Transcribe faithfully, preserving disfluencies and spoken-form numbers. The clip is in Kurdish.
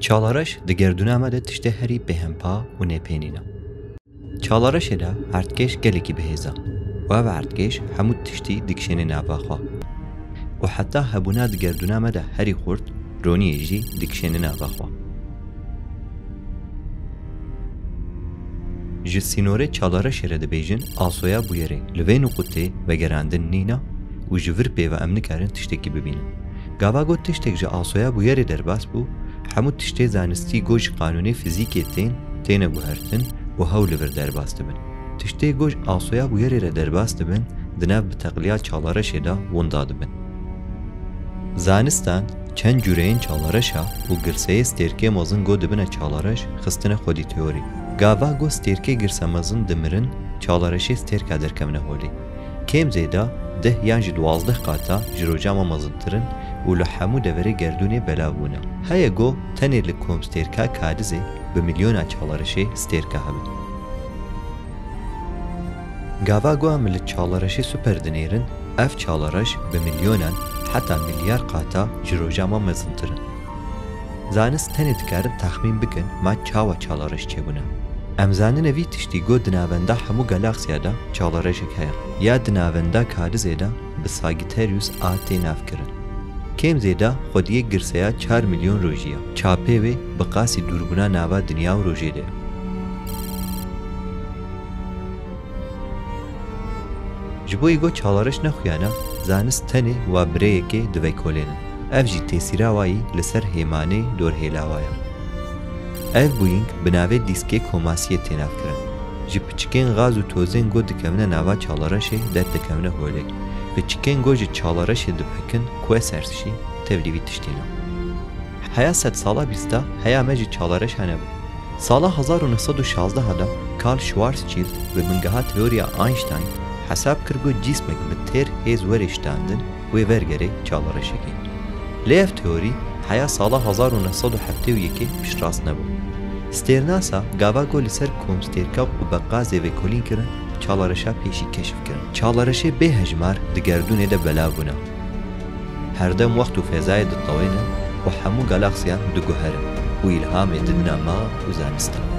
Çalareş di gerdûna me de tiştê herî bêhempa û nêpênîn e. Çalareşê de erdkêş gelekî bihêz e û ev erdkêş hemû tiştî dikişêne nava xwe û heta hebûna di gerdûna me de herî xurt roniyê jî dikişêne nava xwe. Ji sînorê Çalareşê re dibêjin asoya bûyerê. Li vê nuqutê vegerandin nîne û ji vir pê ve em nikarin tiştekî bibînin. Gava ku tiştek ji asoya bûyerê derbas bû, hemû tiştê zanistî ku ji qanûnê fizîkê tên, têne guhertin û hewl li vir derbas dibin. Tiştê ku ji asoya bûyerê re derbas dibin, di nav bi teqliya Çalareşê de winda dibin. Zanistan çend cûreyên çalareşa û girseyê stêrkê mezin ku dibine çalareş xistine xwedî teorî. Gava ku stêrkê girse mezin dimirin, çalareşê stêrka derkevine holê. Kêm zêda deh yan jî duwazdeh qata ji roja me mezintir in û li hemû deverê gerdûnê belav bûne. Heye ku tenê li komstêrka Kadizê bi milyona çalareşê stêrka hebin. Gava ku em li çalareşê super dinêrin, ev çalareş bi milyonan heta milyar qata ji roja me mezintir in. Zanist tenê dikarin texmîn bikin ma çawa çalareş çêbûne. Em zanine vî tiştî ku di navenda hemû galaksiya de çalareşek heye. Ya di navenda Kadizê de bi Sagittarius A tê navkirin. Kêm zêde xwediyê girseya çar milyon rojî ye. Çapê wê bi qasî dûrbûna nava dinya û rojê de ye. Ji bo îgo çalareş nexuyana, zanist tenê wa bireyekê divekolêne. Ev jî tesîra wayî li ser hêmanê dorhêla wa ye. Ev bûyîng bi navê dîskê komasiyê tê navkirin. Ji piçikên gaz û tozên go dikevine nava çalareşê derdikevine holê. Piçikên go ji çalareşê dipekin, quasars jî tevlî vî tiştî ne. Heya sedsala bîsta heya me ji çalareş henebû. Sala hezar û neh sed û şazdeh de Karl Schwarzschild bi bingeha teoriya Einstein hesab kir ku cîsmek bi têr hêz were şitandin wê vergerê çalareşekê. Lê ev teorî heya sala hezar û neh sed û heftê û yekê piştrast nebû. Stêrnasa gava ku li ser komstêrka qubeqazê vekolîn kirin, çalareşa pêşî keşf kirin. Çalareşê bê hejmar di gerdûnê de belav bûne. Herdem wext û fezayê ditewêne û hemû galaksiyan diguherin û îlhamê didine me û zanistê.